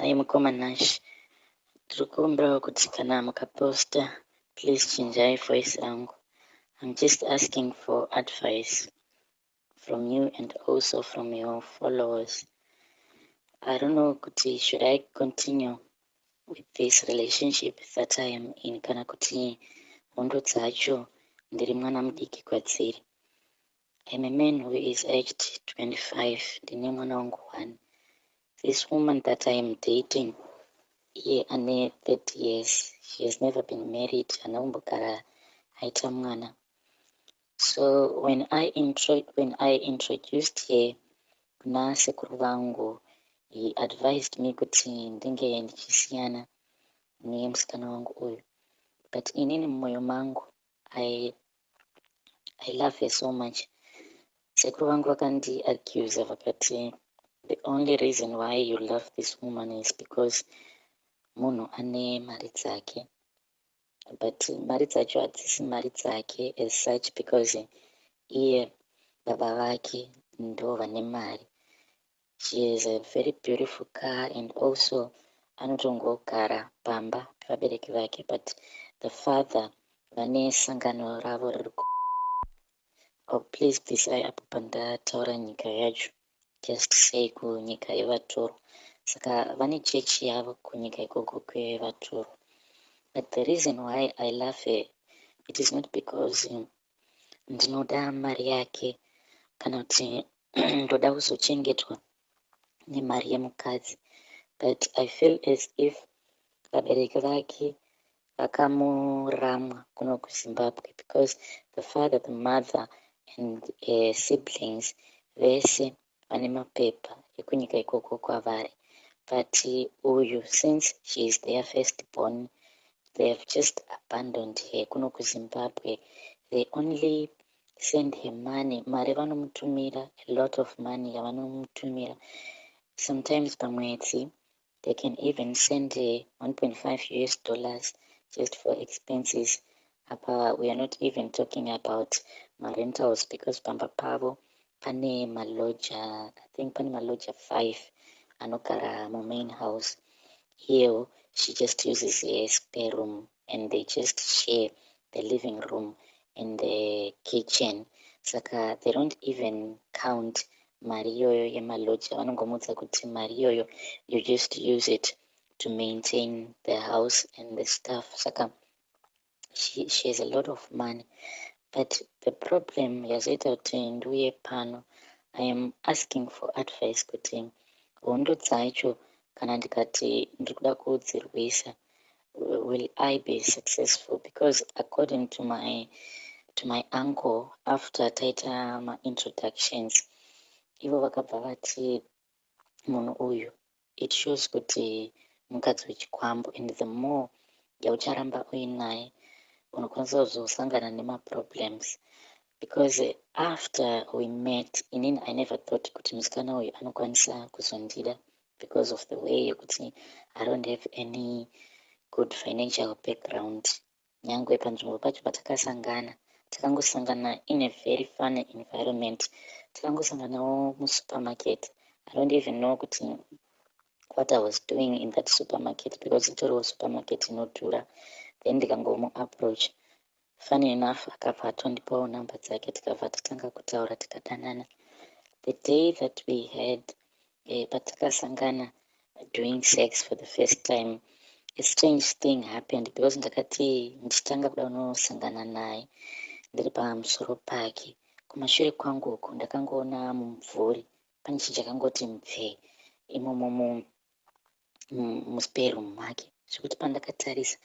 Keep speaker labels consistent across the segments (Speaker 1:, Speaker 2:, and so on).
Speaker 1: Hi mukoma Nash, tiri kukumbirawo kuti kana mukaposta, please chinjai voice rangu. I'm just asking for advice from you and also from your followers. I don't know kuti should I continue with this relationship that I am in, kana kuti hondo dzacho ndiri mwana mudiki kwadziri. I'm a man who is aged 25, ndine mwana wangu one. This woman that I am dating, iye ane 30 years. She has never been married, haana kumbogara aita mwana. So when I introduced her kuna sekuru vangu, he advised me kuti ndinge ndichisiyana nemusikana wangu uyu, but inini mumwoyo mangu I love her so much. Sekuru vangu vakandiaccusa vakati, "The only reason why you love this woman is because munhu ane mari dzake." But mari dzacho hadzisi mari dzake as such, because iye baba vake ndo vane mari. She has a very beautiful car and also anotongogara pamba pevabereki vake, but the father vane sangano ravo riri. Oh, please bvisai apo pandataura nyika yacho, just say kunyika yevatorwa. Saka vane chechi yavo kunyika ikoko kwevatorwa. But the reason why I love her, it is not because ndinoda mari yake kana kuti ndoda kuzochengetwa nemari yemukadzi, but I feel as if vabereki vake vakamuramwa kuno kuZimbabwe, because the father, the mother and siblings vese vane mapepa ekunyika ikoko kwavari, but uyu, since she is their first born, they have just abandoned her kuno kuZimbabwe. They only send her money, mari vanomutumira, a lot of money yavanomutumira. Sometimes pamwedzi they can even send her US$1.5 just for expenses. Apa we are not even talking about marentals, because pamba pavo pane malodger, I think pane malodger 5 anogara mumain house. Iyewo she just uses a spare room and they just share the living room and the kitchen. Saka they don't even count mari iyoyo yemalodger, vanongomudza kuti mari iyoyo you just use it to maintain the house and the stuff. Saka she has a lot of money, but the problem yazoita kuti ndiuye pano, I am asking for advice kuti hondo dzacho kana ndikati ndiri kuda kudzirwisa, will I be successful? Because according to my uncle, after taita maintroductions, ivo vakabva vati munhu uyu, it shows kuti mukadzi wechikwambo, and the more yaucharamba uinaye unokwanisa kuzosangana nemaproblems. Because after we met, inini I never thought kuti musikana uyu anokwanisa kuzondida because of the way yekuti I don't have any good financial background. Nyangwe panzvimbo pacho patakasangana, takangosangana in a very funny environment. Takangosanganawo musupermarket. I don't even know kuti what I was doing in that supermarket, because itoriwo supermarket inodhura. Then ndikangomuapproach, funny enough akabva atondipawo namba dzake, tikabva tatanga kutaura, tikadanana. The day that we had patakasangana doing sex for the first time, a strange thing happened, because ndakati ndichitanga kuda kunosangana naye ndiri pamusoro pake, kumashure kwangu uku ndakangoona mumvuri, pane chinhu chakangoti mupfee imomo muspare room make, zvekuti pandakatarisa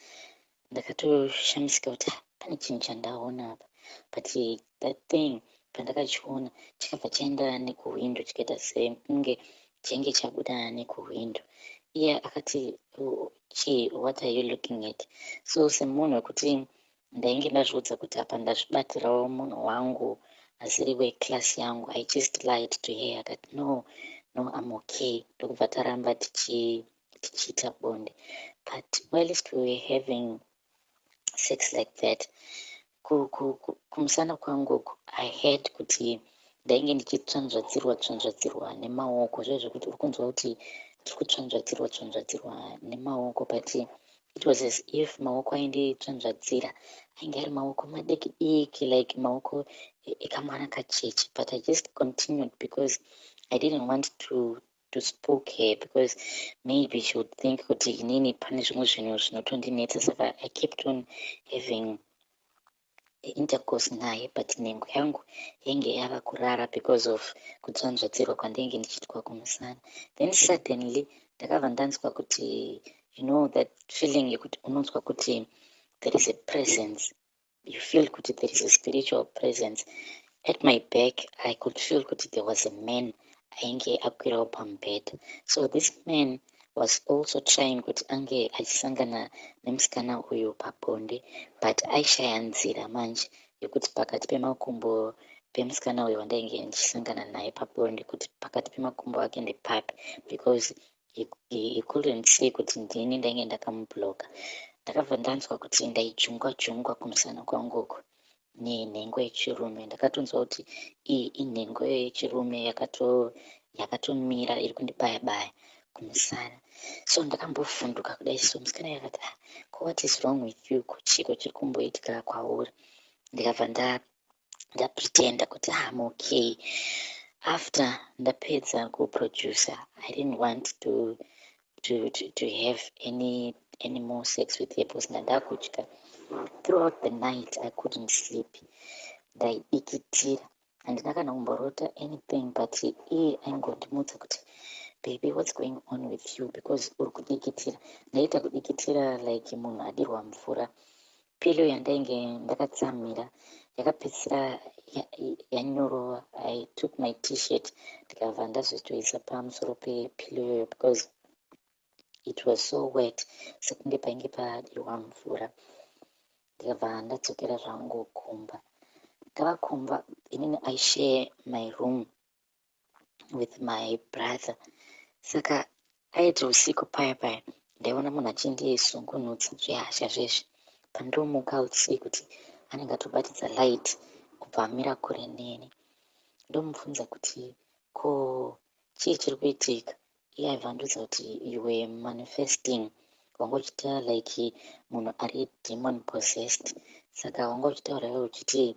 Speaker 1: ndakatoshamisika kuti pane chinhu chandaona apa. But that thing pandakachiona chakabva chaenda nekuhwindo, chikaita sekunge chainge chabuda nekuhwindo. Iye akati, "Chii? What are you looking at?" So semunhu wekuti ndainge ndazviudza kuti apa ndazvibatirawo munhu wangu asiri weclass yangu, I just lied to her. Akati, No, I'm okay." Ndokubva taramba tichiita bonde. But whilst we were having sex like that, kumusana kwangu uku I had kuti ndainge ndichitsvanzvadzirwa tsvanzvadzirwa nemaoko, zve zvekuti uri kunzwa kuti Tiri kutsvanzvadzirwa tsvanzvadzirwa nemaoko, but it was as if maoko ainditsvanzvadzira ainge ari maoko madiki diki, like maoko ekamwana kacheche. But I just continued because I didn't want to spook her, because maybe she would think kuti inini pane zvimwe zvinhu zvinotondinetsa. Saka I kept on having intercourse naye, but nhengo yangu yainge yava kurara because of kutsvanzvadzirwa kwandinge ndichiitwa kumusana. Then suddenly ndakabva ndanzwa kuti, you know that feeling yekuti unonzwa kuti there is a presence, you feel kuti there is a spiritual presence at my back. I could feel kuti there was a man ainge akwirawo pamubhedha. So this man was also trying kuti ange achisangana nemusikana uyu pabonde, but aishaya nzira manje yekuti pakati pemakumbo pemusikana uyu wandainge ndichisangana naye pabonde, kuti pakati pemakumbo ake ndepapi, because he couldn't see kuti ndini ndainge ndakamubloka. Ndakabva ndanzwa kuti ndaijungwa jungwa kumusana kwangu uku nenhengo yechirume. Ndakatonzwa kuti iyi inhengo yechirume yakatomira iri kundibaya baya kumusana. So ndakambovhunduka kudai. So musikana yakati, "Ah, ko what is wrong with you? Kuchiko chiri kumboitika kwauri?" Ndikabva ndapretenda kuti I'm okay. After ndapedza kuproducer, I didn't want to have any more sex with her because ndandakutya. Throughout the night I couldn't sleep, ndaidikitira. Handina kana kumborota anything, but iye aingondimutsa kuti, "Baby, what's going on with you? Because uri kudikitira." Ndaita kudikitira like munhu adirwa mvura. Pillow yandainge ndakatsamira yakapedzisira yanyorova. I took my T-shirt, ndikabva ndazotoisa pamusoro pepillow iyoyo because it was so wet, sekunge painge padirwa mvura. Ndikabva ndadzokera zvangu kumba. Ndava kumba, inini I share my room with my brother. Saka aiti usiku paya paya ndaiona munhu achindisungunutsa zvehasha zvezvi. Pandomuka usiku kuti anenge atobatidza light, kubva amira kure neni. Ndomubvunza kuti, "Ko chii chiri kuitika?" Iye aibva andiudza kuti, "You were manifesting, wanga uchiita like munhu ari demon possessed. Saka wanga uchitaura iwe uchiti,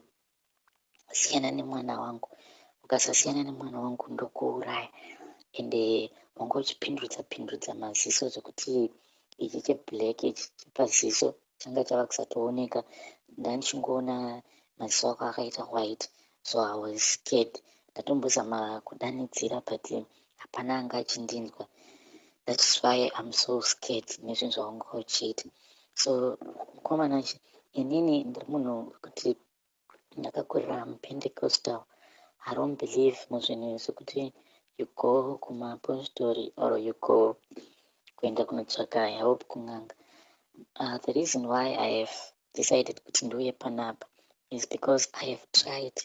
Speaker 1: 'Siyana nemwana wangu, ukasasiyana nemwana wangu ndokuuraya.' Ende wanga uchipindudza pindudza maziso zvekuti ichi cheblack ichi paziso changa chava kusatooneka. Ndandichingoona maziso ako akaita white. So I was scared. Ndatombozama kudanidzira, but hapana anga achindinzwa. That is why I'm so scared nezvinhu zvawanga uchiita." So mukomana, inini ndiri munhu wekuti ndakakurira muPentecostal. I don't believe muzvinhu zvekuti you go kumapostori or you go kuenda kunotsvaka help kun'anga. The reason why I have decided kuti ndiuye panapa is because I have tried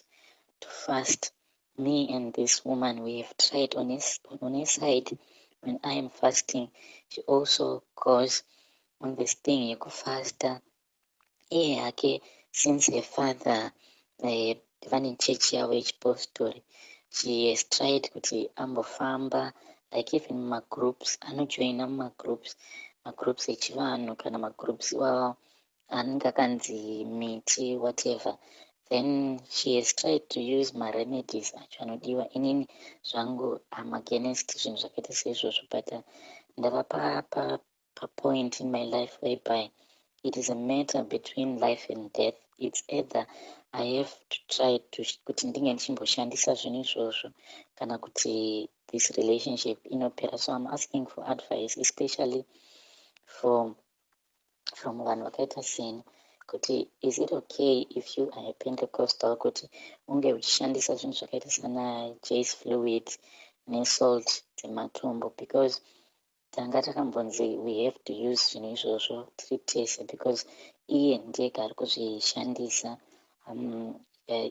Speaker 1: to fast. Me and this woman, we have tried. On his side, when I am fasting, she also goes on this thing yekufasta. Iye hake, since her father vane chechi yavo yechipostori, she has tried kuti ambofamba, like even mumagroups, anojoina mumagroups, magroups echivanhu kana magroups iwawo anenge akanzi miti, whatever. Then she has tried to use maremedies acho anodiwa. Inini zvangu am against zvinhu zvakaita seizvozvo, but ndava papoint in my life whereby it is a matter between life and death. It's either I have to try to kuti ndinge ndichimboshandisa zvinhu izvozvo kana kuti this relationship inopera. So I'm asking for advice, especially from vanhu vakaita seni, kuti is it okay if you are a Pentecostal kuti unge uchishandisa zvinhu zvakaita sana Jeyes Fluid nesalt dzematombo? Because tanga takambonzi we have to use zvinhu izvozvo tiri tese, because iye ndega ari kuzvishandisa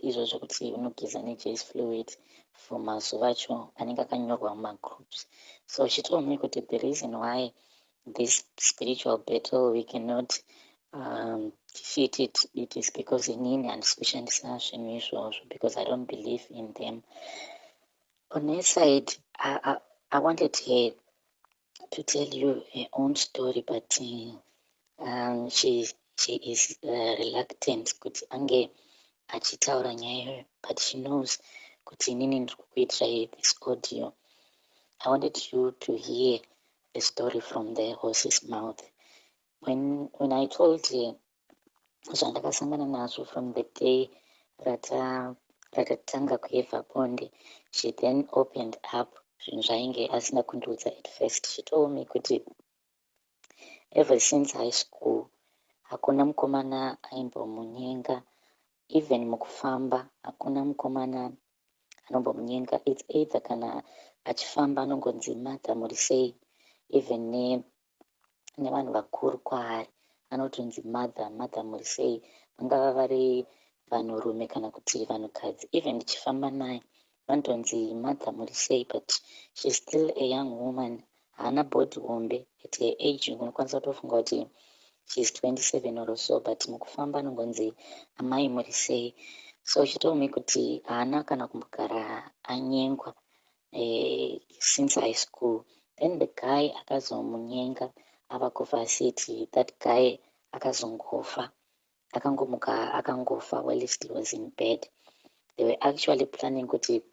Speaker 1: izvozvo kuti unogeza neJeyes Fluid for mazuva acho anenge akanyorwa mumagroups. So she told me kuti the reason why this spiritual battle we cannot defeat it, it is because inini handisi kushandisa zvinhu izvozvo, because I don't believe in them. On her side, I wanted her To tell you her own story, but she is reluctant kuti ange achitaura nyaya iyoyo, but she knows kuti inini ndiri kukuitirai this audio. I wanted you to hear the story from the horse's mouth. When I told her zvandakasangana nazvo from the day ratatanga kuhave bonde, she then opened up zvinhu zvainge asina kundiudza at first. She told me kuti ever since high school hakuna mukomana aimbomunyenga. Even mukufamba hakuna mukomana anombomunyenga. It's either kana achifamba anongonzi, "Mother, muri sei?" Even nevanhu vakuru kwaari anotonzi, "Mother, mother, muri sei?" Vangava vari vanhurume kana kuti vanhukadzi. Even ndichifamba naye vanotonzi, "Mother, muri sei?" But she's still a young woman, haana body hombe. At her age unokwanisa kutofunga kuti she's 27 or so, but mukufamba anongonzi, "Amai, muri sei?" So she told me kuti haana kana kumbogara anyengwa since high school. Then the guy akazomunyenga ava kuvarsity, that guy akazongofa, akangomuka akangofa whilst he was in bed. They were actually planning kuti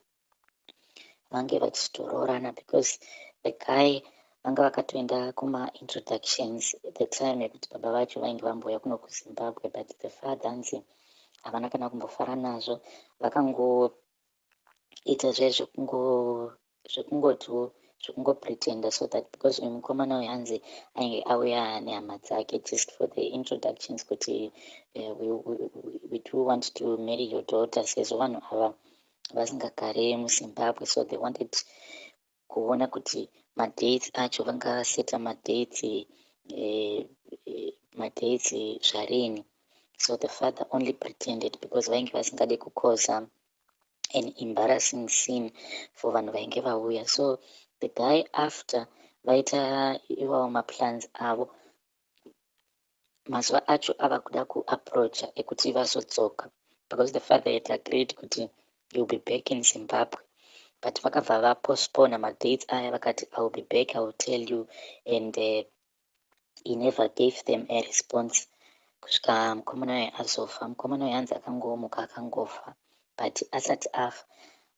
Speaker 1: vange vachitoroorana because the guy vanga vakatoenda kumaintroductions the time yekuti baba vacho vainge vambouya kuno kuZimbabwe, but the father anzi havana kana kumbofara nazvo. Vakangoita zvekungotiwo zvekungopretenda so that because uyu mukomana uyu hanzi ainge auya nehama dzake just for the introductions kuti we do want to marry your daughter, sezvo vanhu ava vasingagare muZimbabwe. So they wanted kuona kuti madates acho vangaseta madates zvarini. So the father only pretended because vainge vasingade kucausa an embarrassing scene for vanhu vainge vauya. So the guy, after vaita iwawo maplans avo, mazuva acho ava kuda kuapproacha ekuti vazodzoka, because the father had agreed kuti you'll be back in Zimbabwe, but vakabva vapostpona madates aya. Vakati, "I will be back, I will tell you," and he never gave them a response kusvika mukomana uyu azofa. Mukomana uyu hanzi akangomuka akangofa, but asati afa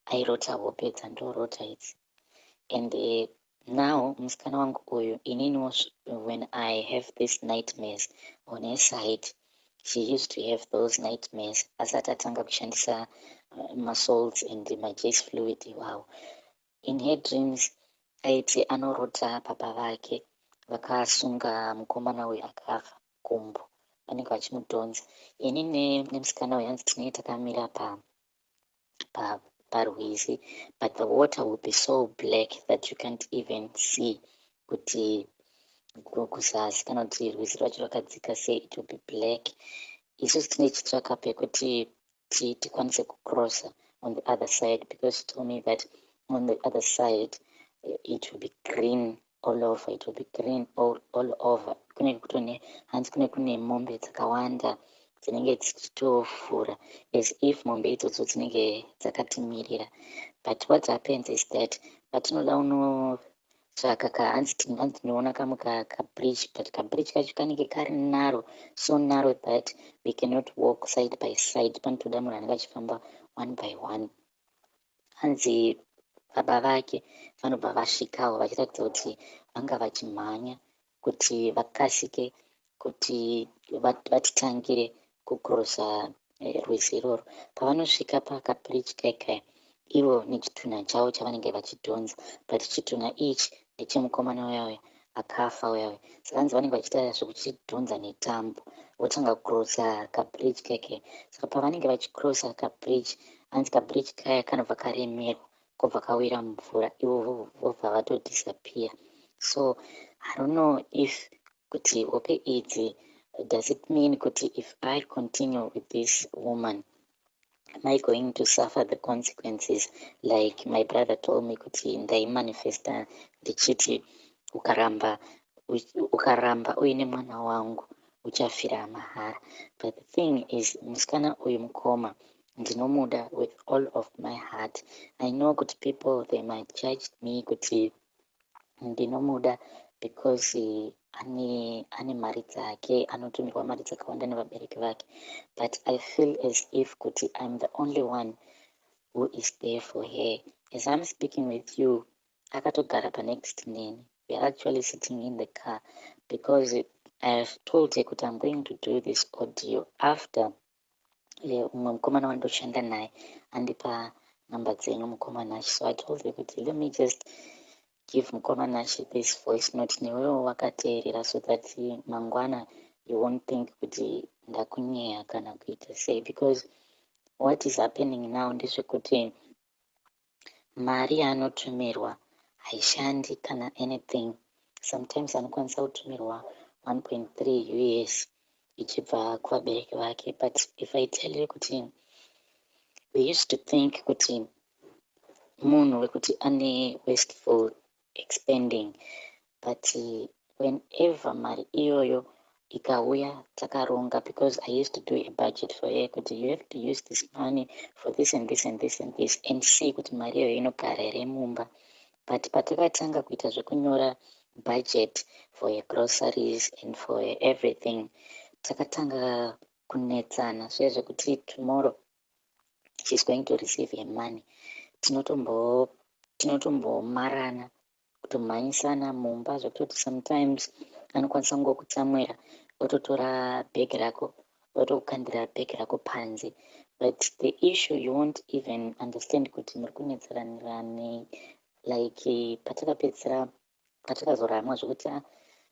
Speaker 1: airota hope dzandorota idzi. And now musikana wangu uyu, ininiwo when I have these nightmares on her side, she used to have those nightmares asati atanga kushandisa masalts and maJesu fluid iwawo. In her dreams aiti anorota baba vake vakasunga mukomana uyu akafa gumbo, vanenge vachimudhonza. Ini nemusikana uyu hanzi tinenge takamira parwizi, but the water will be so black that you can't even see kuti kuzasi kana kuti rwizi rwacho rwakadzika sei. It will be black. Isusu tine chitsvaka pekuti tikwanise kucrossa on the other side, because she told me that on the other side it will be green all over. It will be green all over. Kunenge kutone hanzi kune mombe dzakawanda dzinenge dzichitofura, as if mombe idzodzo dzinenge dzakatimirira. But what happens is that patinoda unotsvaka kahanzi tinoona kamwe kabridge, but kabridge kacho kanenge kari narrow, so narrow that we cannot walk side by side. Panotoda munhu anenge achifamba one by one. Hanzi baba vake vanobva vasvikawo vachiratidza kuti vanga vachimhanya kuti vakasike kuti vatitangire kucrossa rwizi iroro. Pavanosvika pakabridge kaikai, ivo nechitunha chavo chavanenge vachidhonza, but chitunha ichi ndechemukomana uya uya akafa uya uya. Saka hanzi vanenge vachiita zvekuchidhonza netambo, votanga kucrossa kabridge kaikai. Saka pavanenge vachicrossa kabridge, hanzi kabridge kaya kanobva karemerwa, kobva kawira mumvura, ivo vobva vatodisappear. So I don't know if kuti hope idzi, does it mean kuti if I continue with this woman, am I going to suffer the consequences? Like my brother told me kuti ndaimanifesta ndichiti ukaramba uine mwana wangu uchafira mahara. But the thing is, musikana uyu, mukoma, ndinomuda with all of my heart. I know kuti people, they might judge me kuti ndinomuda. Because ane mari dzake, anotumirwa mari dzakawanda nevabereki vake, but I feel as if kuti I'm the only one who is there for her. As I'm speaking with you, akatogara panext neni. We are actually sitting in the car because I have told her kuti I'm going to do this audio after umwe mukomana wandoshanda naye andipa namba dzenyu, mukoma Nashi. So I told her kuti let me just give mukoma Nashi this voice note, newewo wakateerera, so that mangwana you won't think kuti ndakunyeya kana kuita sei, because what is happening now ndezvekuti mari yaanotumirwa haishandi kana anything. Sometimes anokwanisa kutumirwa 1.3 US ichibva kuvabereki vake, but if I tell you kuti we used to think kuti munhu wekuti ane wasteful expending, but whenever mari iyoyo ikauya takaronga, because I used to do a budget for her kuti you have to use this money for this and this and this and this, and see kuti mari iyoyo inogara here mumba. But patakatanga kuita zvekunyora budget for her groceries and for her everything, takatanga kunetsana zviya zvekuti tomorrow she's going to receive her money, tinotombomarana, kutomhanyisana mumba, zvekutoti sometimes anokwanisa kungokutsamwira, ototora bhegi rako, otokukandira bhegi rako panze. But the issue, you won't even understand kuti muri kunetseranirani. Like patakapedzisira, patakazoramwa zvokuti, ah,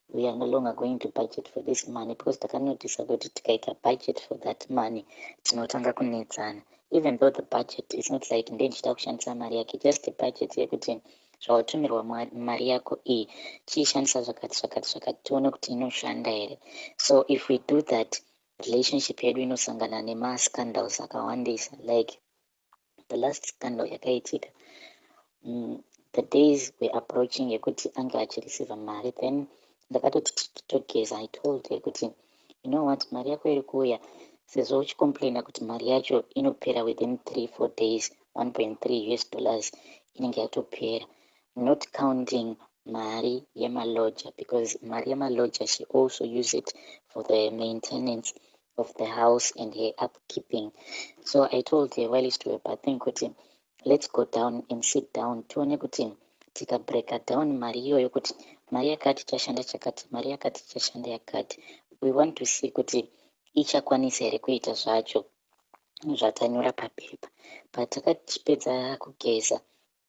Speaker 1: we are no longer going to budget for this money, because takanotisa kuti tikaita budget for that money tinotanga kunetsana, even though the budget is not like ndendichida kushandisa mari yake, just a budget yekuti zvawatumirwa mari yako iyi, chiishandisa zvakati zvakati zvakati, tione kuti inoshanda here. So if we do that, relationship yedu inosangana nemascandals akawandisa. Like the last scandal yakaitika, the days were approaching yekuti ange achireceiva mari. Then ndakatoti titogeza, I told her kuti, you know what, mari yako iri kuuya, sezvo uchicomplaina kuti mari yacho inopera within 3-4 days, 1.3 US dollars inenge yatopera, not counting mari yemalodger, because mari yemalodger she also use it for the maintenance of the house and her upkeeping. So I told her while we were bathing kuti let's go down and sit down, tione kuti tikabreaka down mari iyoyo, kuti mari yakati ichashanda chakati, mari yakati ichashanda yakati. We want to see kuti ichakwanisa here kuita zvacho zvatanyora papepa. Patakachipedza kugeza,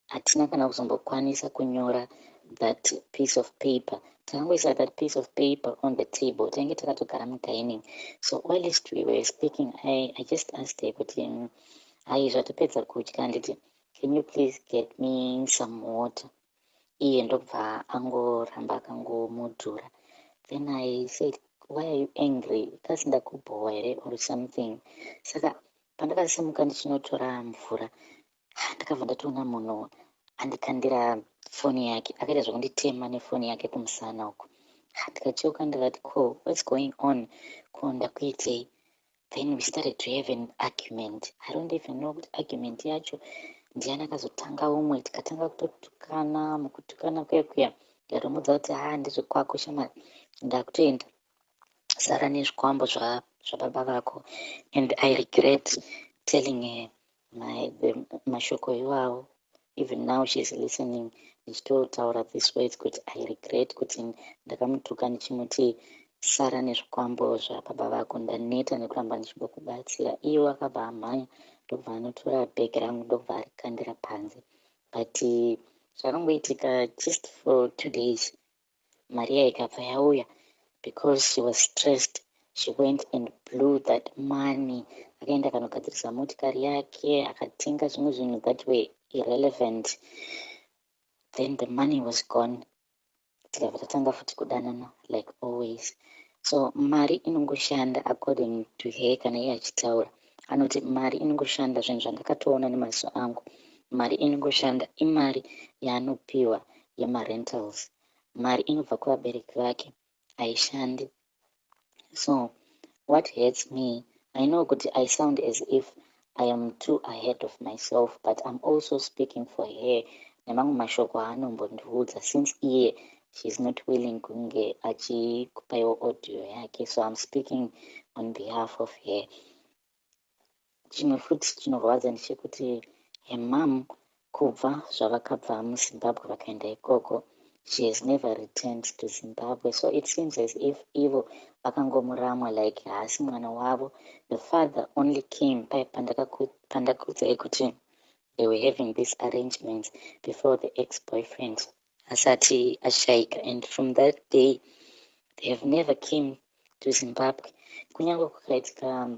Speaker 1: hatina kana kuzombokwanisa kunyora that piece of paper. Takangoisa that piece of paper on the table, tainge takatogara mudining. So whilst we were speaking, I just asked her kuti, hai, zvatopedza kudya, handiti, can you please get me some water? Iye ndobva angoramba akangomudhura. Then I said, "Why are you angry? Kasi ndakubhowa here or something?" Saka pandakasimuka ndichinotora mvura, ndakabva ndatoona munhu andikandira foni yake, akaita zvekunditema nefoni yake kumusana uku. Ndikacheuka, ndikati, "Ko, what's going on? Ko, ndakuitei?" Then we started to have an argument. I don't even know kuti argument yacho ndiani akazotanga umwe. Tikatanga kutotukana. Mukutukana kuya kuya, ndikatomudza kuti, ha, ndezvekwako shamwari, ndakutoenda, sara nezvikwambo zvababa vako. And I regret telling her mashoko iwawo. Even now she's listening ndichitotaura this words, kuti I regret kuti ndakamutuka ndichimuti, "Sara nezvikwambo zvababa vako, ndaneta nekuramba ndichimbokubatsira." Iye akabva amhanya, ndobva anotora bhegi rangu, ndobva arikandira panze. But zvakangoitika just for 2 days, mari iya ikabva yauya. Because she was stressed, she went and blew that money. Akaenda akanogadzirisa motikari yake, akatenga zvimwe zvinhu that were irrelevant. Then the money was gone. Tikabva tatanga futi kudanana like always. So mari inongoshanda according to her. Kana iye achitaura, anoti mari inongoshanda zvinhu zvandakatoona nemaziso angu. Mari inongoshanda imari yaanopiwa yemarentals. Mari inobva kuvabereki vake haishandi. So what hurts me, I know kuti I sound as if I am too ahead of myself, but I'm also speaking for her nemamwe mashoko aanombondiudza, since iye She is not willing kunge achikupaiwo audio yake, so I'm speaking on behalf of her. Chimwe futi chinorwadza ndechekuti her mum, kubva zvavakabva muZimbabwe vakaenda ikoko, she has never returned to Zimbabwe. So it seems as if ivo vakangomuramwa, like haasi mwana wavo. The father only came pandakuudzai kuti they were having these arrangements before the ex-boyfriend asati ashaika, and from that day they have never came to Zimbabwe. Kunyange kukaitika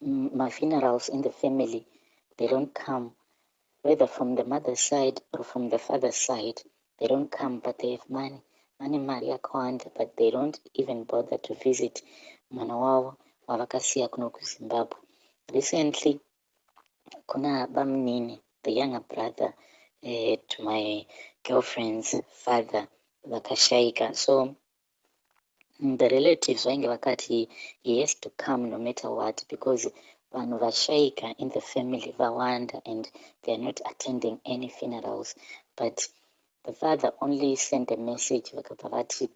Speaker 1: mafunerals in the family, they don't come, whether from the mother's side or from the father's side, they don't come. But they have money, vane mari yakawanda, but they don't even bother to visit mwana wavo wavakasiya kuno kuZimbabwe. Recently kuna bamunini, the younger brother to my girlfriend's father, vakashaika. So the relatives vainge vakati he has to come no matter what, because vanhu vashaika in the family vawanda and they are not attending any funerals. But the father only sent a message, vakabva vati,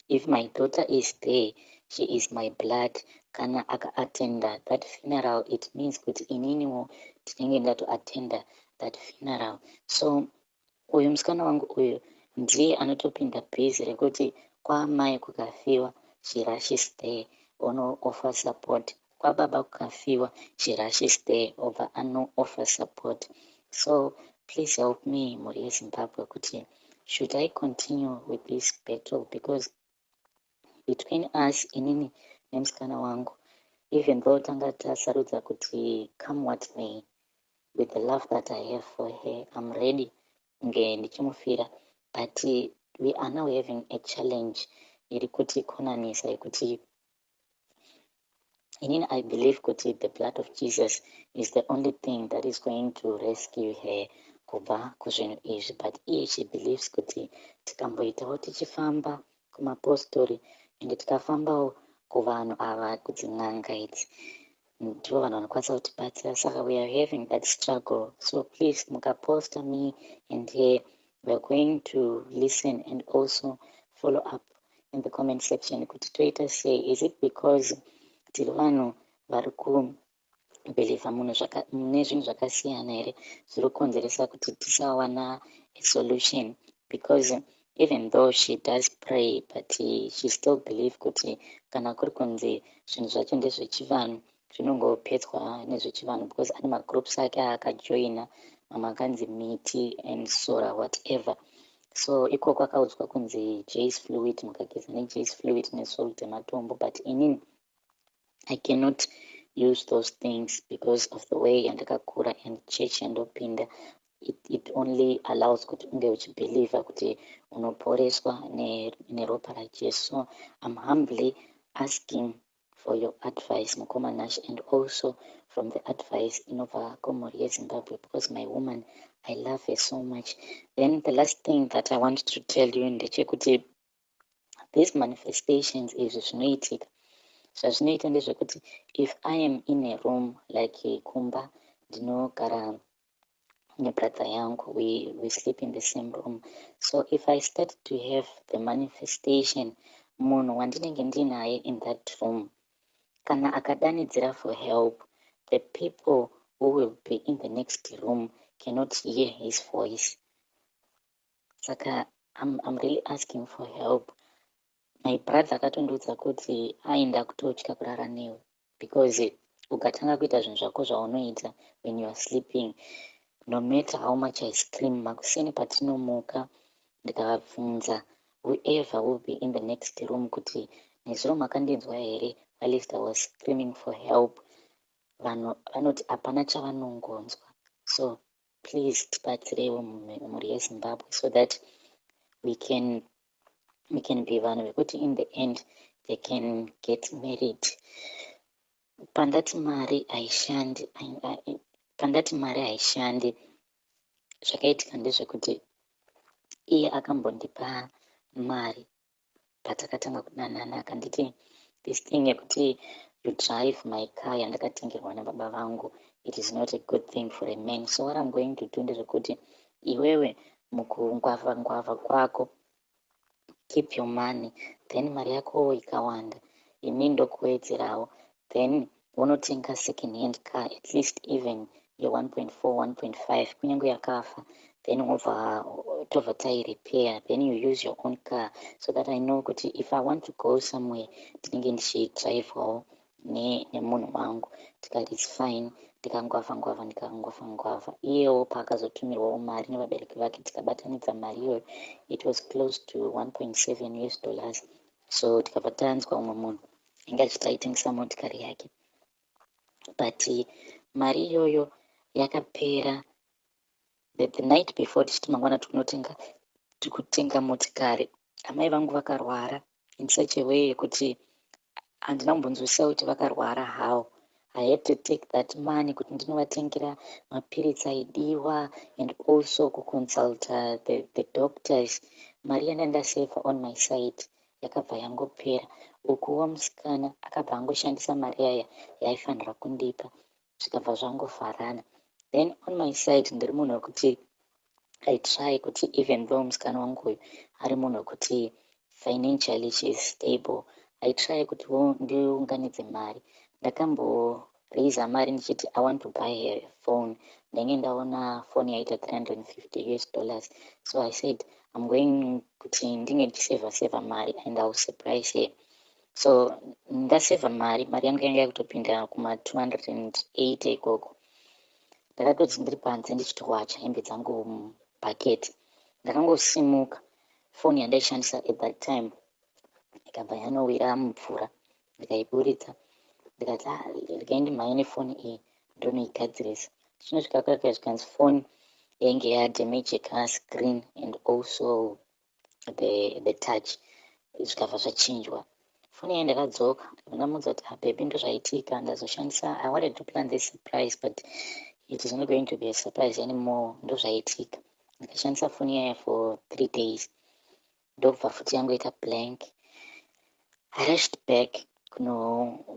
Speaker 1: "If my daughter is there, she is my blood. Kana akaattenda that funeral, it means kuti ininiwo ndinenge ndatoattenda that funeral." So uyu musikana wangu uyu ndiye anotopinda bhizi rekuti kwaamai kukafiwa, she rushes there, onooffer support. Kwababa kukafiwa, she rushes there, obva anooffer support. So please help me, mhuri yeZimbabwe, kuti should I continue with this battle? Because between us, inini nemusikana wangu, even though tanga tasarudza kuti come what may, with the love that I have for her, I'm ready kunge ndichimufira, but we are now having a challenge iri kutikonanisa, yekuti inini I believe kuti the blood of Jesus is the only thing that is going to rescue her kubva kuzvinhu izvi, but iye she believes kuti tikamboitawo tichifamba kumapostori ende tikafambawo kuvanhu ava, kudzin'anga idzi, ndivo vanhu vanokwanisa kutibatsira. Saka we are having that struggle. So please, mukaposta me and her, we are going to listen and also follow up in the comment section kuti toita sei. Is it because tiri vanhu vari kubhilivha mune zvinhu zvakasiyana here zviri kukonzeresa kuti tisawana a solution? Because even though she does pray, but she still believe kuti kana kuri kunzi zvinhu zvacho ndezvechivanhu, zvinongopedzwa nezvechivanhu, because ane magroups ake aakajoina, mamwe akanzi miti and sora, whatever. So ikoko akaudzwa kunzi Jeyes Fluid, mukageza neJeyes Fluid nesalt ematombo, but inini I cannot use those things because of the way yandakakura and church yandopinda. It only allows kuti unge uchibhelievha kuti unoporeswa neropa raJesu. So I'm humbly asking for your advice, mukoma Nash, and also from the advice inobva kumhuri yeZimbabwe, because my woman, I love her so much. Then the last thing that I want to tell you ndechekuti these manifestations, izvi zvinoitika, zvazvinoita ndezvekuti if I am in a room, like kumba ndinogara nebrother yangu, we sleep in the same room. So if I start to have the manifestation, munhu wandinenge ndinaye in that room, kana akadanidzira for help, the people who will be in the next room cannot hear his voice. Saka I'm really asking for help. My brother akatondiudza kuti aenda kutotya kurara newe, because ukatanga kuita zvinhu zvako zvaunoita when you are sleeping, no matter how much I scream, makuseni patinomuka, ndikavabvunza whoever will be in the next room kuti nezuro makandinzwa here whilst I was screaming for help, vanhu vanoti hapana chavanongonzwa. So please, tibatsireiwo, mhuri yeZimbabwe, so that we can be vanhu vekuti in the end they can get married. Pandati mari haishandi, pandati mari haishandi, zvakaitika ndezvekuti iye akambondipa mari patakatanga kudanana. Akanditi, "This thing yekuti you drive my car yandakatengerwa nababa vangu, it is not a good thing for a man. So what I'm going to do ndezvekuti iwewe Mukungwavha ngwavha kwako, keep your money, then mari yako ikawanda, ini ndokuwedzerawo, then wonotenga second hand car, at least even ye1.4, 1.5, kunyange yakafa, then wobva tobva tairepair, then you use your own car so that I know kuti if I want to go somewhere, ndinenge ndichidrivawo nemunhu wangu. Tikati, "It's fine." Ndikangwavha ngwavha, ndikangwavha ngwavha. Iyewo paakazotumirwawo mari nevabereki vake, tikabatanidza mari iyoyo, it was close to 1.7 US dollars. So tikabva tanzwa umwe munhu ainge achiti aitengesa motikari yake, but mari iyoyo yakapera the night before tichiti mangwana tikunotenga, tikutenga motikari. Amai vangu vakarwara in such a way yekuti handina kumbonzwisisa kuti vakarwara how. I had to take that money kuti ndinovatengera mapiritsi aidiwa and also kuconsulta the doctors. Mari yanda ndasevha on my side yakabva yangopera. Ukuwo musikana akabva angoshandisa mari yaya yaaifanira kundipa, zvikabva zvangovharana. Then on my side, ndiri munhu wekuti I try kuti even though musikana wangu uyu ari munhu wekuti financially she is stable, I try kutiwo ndiunganidze mari. Ndakamboraisa mari ndichiti I want to buy her phone. Ndainge ndaona foni yaita 350 US dollars, so I said I'm going kuti ndinge ndichisevha sevha mari and I will surprise her. So ndasevha mari, mari yangu yanga yakutopinda kuma280 ikoko. Ndakatoti ndiri panze ndichitowacha hembe dzangu mubhaketi, ndakangosimuka, foni yandaishandisa at that time ikabva yanowira mumvura. Ndikaiburitsa, ndikati, "Ah, regai ndimhanye nefoni iyi ndonoigadzirisa." Tichinosvika kwaka, zvikanzi foni yainge yadamageka screen and also the touch, zvikabva zvachinjwa foni yayi. Ndakadzoka, ndamudza kuti, "Ah, baby, ndozvaitika. Ndazoshandisa, I wanted to plan this surprise, but it is not going to be a surprise anymore. Ndozvaitika." Ndikashandisa foni yaya for 3 days, ndobva futi yangoita blank. I rushed back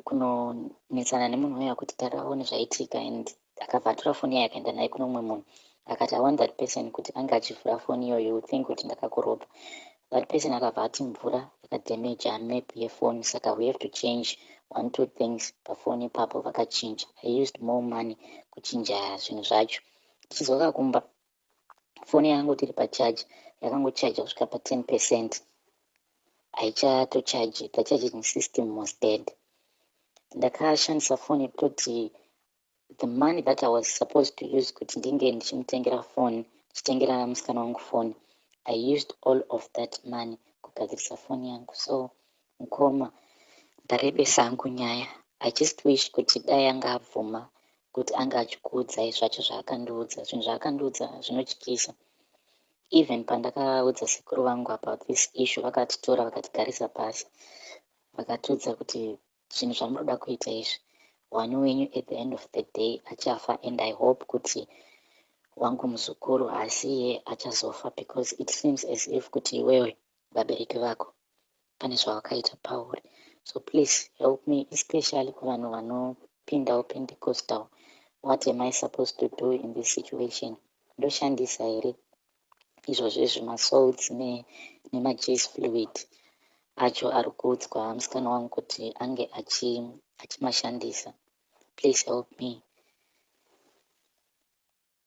Speaker 1: kunonetsana nemunhu uya kuti taraone zvaitika, and akabva atora foni yayo, akaenda naye kuno mumwe munhu. Akati, "I want that person kuti ange achivhura foni iyoyo, you think kuti ndakakurobha." That person akabva ati mvura yakadamaja map yefoni, saka we have to change one two things pafoni ipapo. Vakachinja. I used more money kuchinja zvinhu zvacho. Tichidzoka kumba, foni yangu tiri pacharge, yakangochaja kusvika pa10%, haichatochaji. The charging system was dead. Ndakashandisa foni kutoti the money that I was supposed to use kuti ndinge ndichimutengera foni, ndichitengera musikana wangu foni, I used all of that money kugadzirisa foni yangu. So mukoma, ndarebesa hangu nyaya. I just wish kuti dai anga abvuma kuti anga achikuudzai zvacho zvaakandiudza. Zvinhu zvaakandiudza zvinotyisa. Even pandakaudza sekuru vangu about this issue, vakatitora, vakatigarisa pasi, vakatiudza kuti zvinhu zvamunoda kuita izvi, one wenyu at the end of the day achafa, and I hope kuti wangu muzukuru haasi iye achazofa, because it seems as if kuti iwewe vabereki vako pane zvavakaita pauri. So please help me, especially kuvanhu vanopindawo Pentecostal. What am I supposed to do in this situation? Ndoshandisa here izvozvo izvi, masalts nemaJesu fluid acho ari kuudzwa musikana wangu kuti ange achimashandisa? Please help me.